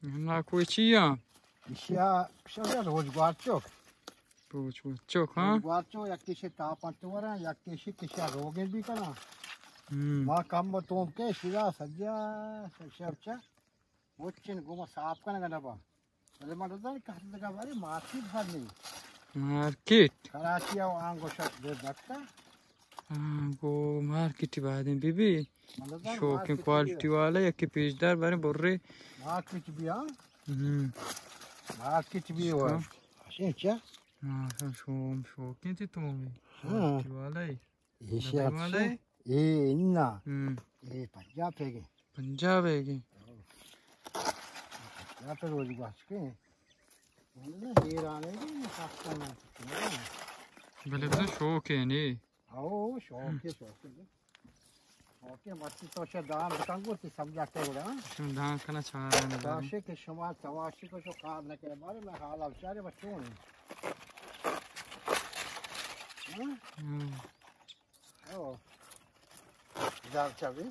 ناکوئی چی آ؟ ایشی ءَ شمے روچ گوارچک۔ روچ گوارچک، ہاں؟ روچ گوارچک، یکے شے تاپنت ورا، یکے شے کشا روگن بی کنا۔ ہم۔ ما کم توم کے شدا سجا شب چا۔ وچن گوما صاف کنگا نبا۔ بلے من دزان کہت دگا بارے مارکیٹ بھر نہیں۔ مارکیٹ؟ کراچی او آنگو شت دے دکتا۔ ہاں، گو مارکیٹ بادیں بی بی۔ من دزان شوقیں مارکیٹ کوالٹی بی۔ والا، یکی پیشدار بارے برے۔ مارکیٹ بی، ہاں۔ ہم۔ مارکیٹ بی ہو۔ ہاں۔ اشے چا؟ ہاں، شوم، شوقیں تھی تو بھی۔ ہاں۔ کوالٹی والا ہے۔ ایشی نظر والا ہے؟ اے انا۔ ہم۔ اے پنجاب ہے گے۔ پنجاب ہے گے۔ پنجاب پہ روز گواچ کے۔ نہ، ایران ہے گے، نہ پاکستان ہے۔ بلے بلے شوق ہے نی۔ او، شوق ہے، شوق ہے۔ شوق ہے، مرچی تو شے دان بکن گو، تی سمجھا کے گڑا۔ شن دان کنا چارا نہ دارم۔ تاشے کہ شما تواشی کو شو کار نہ کرے، بارے میں حال اب چارے بچوں۔ ہاں؟ ہم۔ او۔ جار چابی۔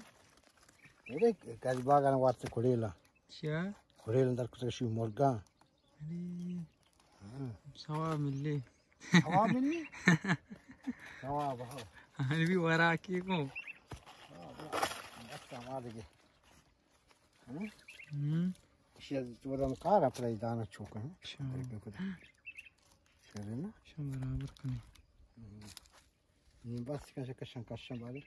میرے گج باغان واسطے کڑیلا۔ چیا؟ کڑیل اندر کتگ شو مرگا۔ ارے۔ ہاں۔ ثواب ملی۔ ثواب ملی؟ ثواب، ہاں۔ ہمیں بھی وراکی کو۔ ثواب، بس ہمارے کے۔ ہم؟ ہم۔ شیر تو دم کار اپنے دانا چوکا، ہاں؟ شاہ۔ شیر نا؟ شاہ برابر کنی۔ ہم۔ نی بس کشا کشن کشن بارے۔